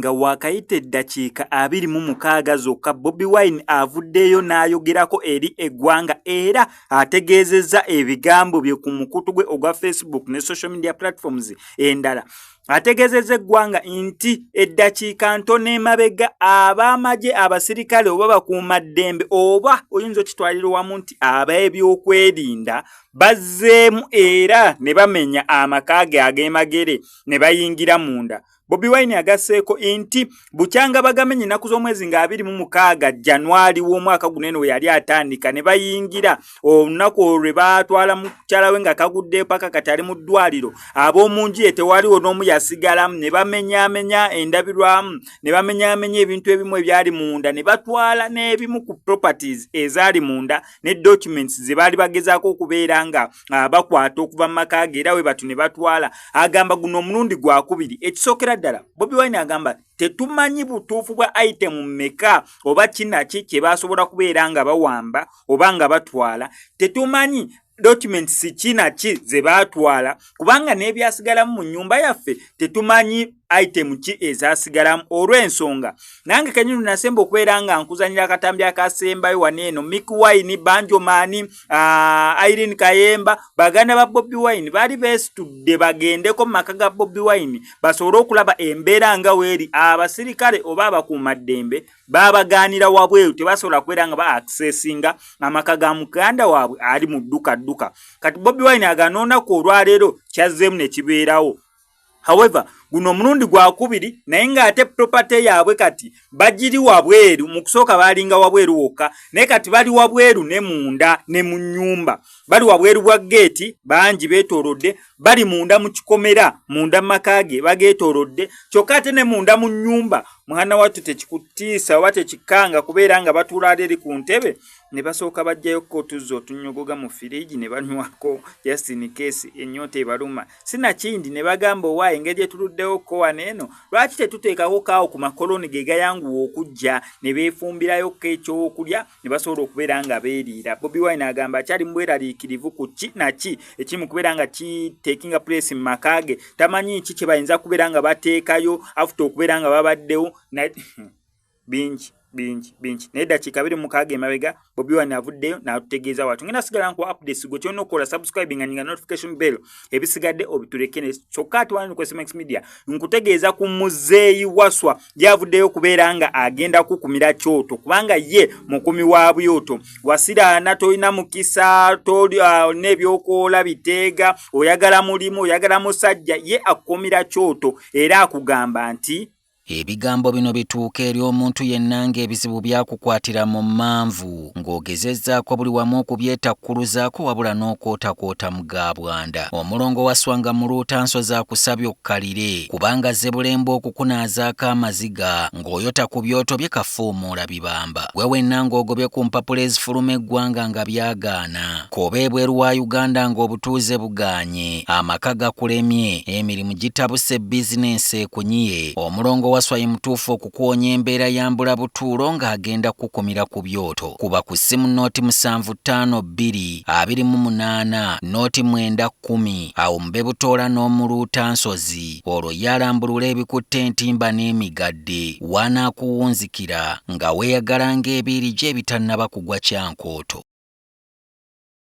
Nga waakayita eddakiika 26 zokka, Bobi Wine avuddeyo n'ayogerako eri eggwanga era ategeezezza ebigambo bye ku mukutu gwe ogwa Facebook ne social media platforms endala. Ategeezezza eggwanga nti eddakiika ntono emabega ab'amagye, abasirikale oba bakuumaddembe, oba oyinza okitwalira wamu nti ab'ebyokwerinda, bazzeemu era ne bamenya amaka ge ag'emagere ne bayingira munda. Bobi Wine agasseeko nti bukyanga bagamenye ennaku z'omwezi nga 26 Januari w'omwaka guno eno we yali atandika ne bayingira, olunaku olwo lwe baatwala mukyala we nga kaguddeyo paka kati ali mu ddwaliro, ab'omu nju ye tewaliwo n'omu yasigalamu, ne bamenyaamenya endabirwamu, ne bamenyaamenya ebintu ebimu ebyali munda, ne batwala n'ebimu ku properties ezaali munda ne documents ze baali bagezaako okubeera nga bakwata okuva mu maka ge, era we batu ne batwala. Agamba guno omulundi gwakubiri. Ekisookera ddala, Bobi Wine agamba tetumanyi butuufu bwa item mmeka oba kinaki kye basobola kubeera nga bawamba oba nga batwala, tetumanyi documents ki naki ze baatwala, kubanga n'ebyasigalamu mu nnyumba yaffe tetumanyi item ki ezasigalamu. Olw'ensonga nange kenyini nasemba okubeera nga nkuzanyira akatambi akasembayo wano eno, Mikie Wine, Banjomani, Irene Kayemba, baganda ba Bobi Wine, baali beesitudde bagendeko mu maka ga Bobi Wine basobole okulaba embeera nga weeri. Abasirikale oba abakuumaddembe babagaanira wabweru, tebasobola kubeera nga ba accessinga amaka ga muganda waabwe ali mu dduka dduka. Kati Bobi Wine agamba n'olunaku olwaleero kyazzeemu ne kibeerawo. However, guno omulundi gwakubiri, naye ng'ate property yaabwe kati bagiri wabweru. Mu kusooka baalinga wabweru wokka, naye kati bali wabweru ne munda ne mu nnyumba. Bali wabweru bwa geeti, bangi beetoolodde, bali munda mu kikomera, munda mu maka ge bageetoolodde, kyokka ate ne munda mu nnyumba. Mwana wattu, tekikutiisa oba tekikanga kubeera nga batuula ali eri ku ntebe ne basooka bajjayokko otuzzi otunyogoga mu firiji ne banywako, just in case ennyonta ebaluma, sinakindi ne bagamba, "Owaaye, engeri etuluddewo ko wano eno, lwaki tetuteekako kaawo ku makoloni ge gayanguwa okujja?" Ne beefumbirayokko ekyokulya ne basobola okubeera nga beeriira. Bobi Wine agamba akyali mu bweraliikirivu ku ki naki ekiri mu kubeera nga kitakinga place mu maka ge. Tamanyi ki kye bayinza kubeera nga bateekayo after okubeera nga babaddewo bingi bingi bingi. Naye ddakiika 26 emabega Bobi Wine avuddeyo n'atutegeeza watu. Ngenda sigala nkuwa updates. Gwe kyolina okukola, subscribing nga notification bell, ebisigadde obituleke. Kyokka ate wano ku SMX Media nkutegeeza ku muzeeyi Waswa, gyavuddeyo okubeera nga agenda kukumira kyoto, kubanga ye mukumi wa byoto. Wasiraana, tolina mukisa, olina ebyokoola biteega, oyagala mulimu, oyagala musajja, ye akukumira kyoto era akugamba nti Ebigambo bino bituuka eri omuntu yenna ng'ebizibu byakukwatira mu mmanvu, ng'ogezezzaako buli wamu okubyetakkuluzaako, wabula n'okwotakwota mu ga bwanda. Omulongo Waswanga Muluuta Nsozi akusabye okkalire, kubanga zebulemba okukunaazaako amaziga ng'oyota ku byoto bye kafuumuula bibamba. Gwe wenna ng'ogobye ku mpapula ezifuluma eggwanga nga byagaana, k'oba ebweru wa Uganda ng'obutuuze bugaanye, amaka gakulemye, emirimu gitabuse, bizinensi ekunyiye, omulongo Waswa ye mutuufu okukuwonya embeera ya mbulabutuulo ng'agenda kukukumira ku byoto. Kuba ku ssimu 0752 28 09 10, awo mube butoola n'omuluuta nsozi, olwo ye alambulula ebikutte entimba n'emigadde w'anaakuwunzikira nga weeyagala ng'ebiiri gye ebitannaba kugwa kyankooto.